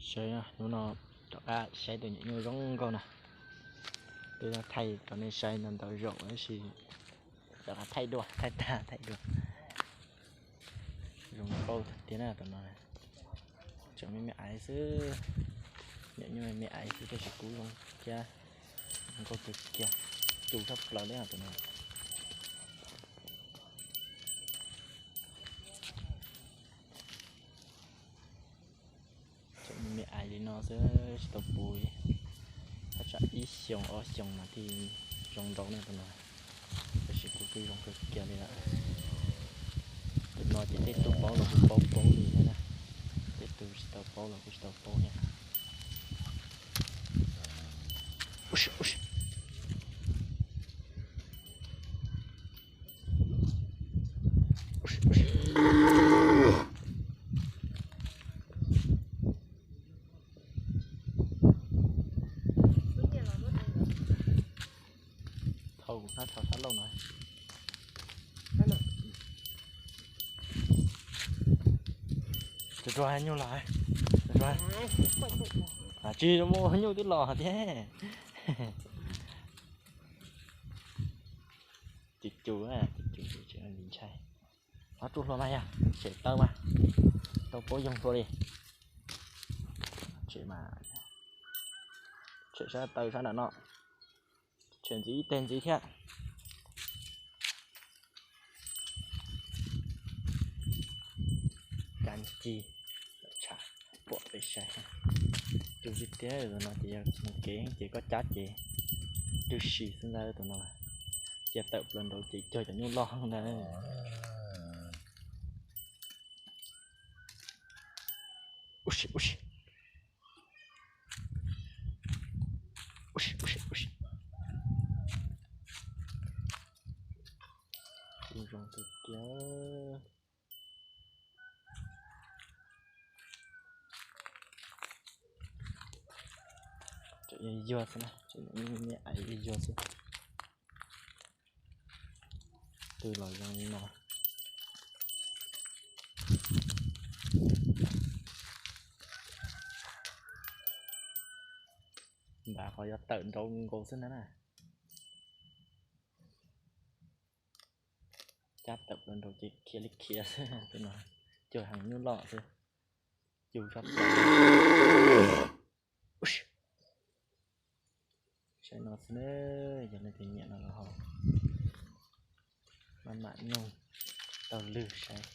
Saib, hnub no rov qab saib tus nyuam nyuj zoo nkauj na. Twb thaij rau nej saib ntau ntau zaus tab sis rov qab thaij dua, thaij tag thaij dua. Zoo nkauj tiag na tus no. Tseem me me aiv xwb, nyuam nyuj me me aiv xwb tab sis kub zoo thiab. Zoo nkauj kawg kiag, tu tshaj plaws li tus no. Tseem me me aiv li no xwb tsis tau puv, thaj tsam ib xyoos ob xyoos mas thiaj zoo nraug ne tus no. Tab sis kuv twb zoo kawg kiag li lawm. Tus no ces tej tug paub los kuj paub paub li thiab na, tej tug tsis tau paub los kuj tsis tau paub thiab. Thauj kuv hnab thauj sab laug no. Tsuag tsuag nyuj los, tsuag tsuag. Tsis muaj nyuj twb los thiab. Cus cus, cus cus, ntshai. Ob tsuj hlua mas yog tshem taw mas tau paub yoog hlua li. Tshem mas, tshem sab taw sab nram no, tshem ntxiv ib teg ntxiv thiab. Kab ncig, tshav puam peb saib. Cus tiag tiag no ces yog mus kev ces koj cab ces twb si xwb ntag tus no. Cia tawm plaws nraud ces cog cov nyuj loj ntag. Zoo tiag tiag. Tseem yuag yuag xwb na, tseem me me aiv yuag yuag xwb. Twb los zoo li no. Nrad qhov yuav tawm nraud nkaus xwb na. Cab tawm plaws nraud ces khiav li khiav xwb, tus no cog heev nyuj loj xwb. Cus sab plaws. Saib no xwb na, yog leej twg nyiam no los ho maj mam noog taug lwg saib.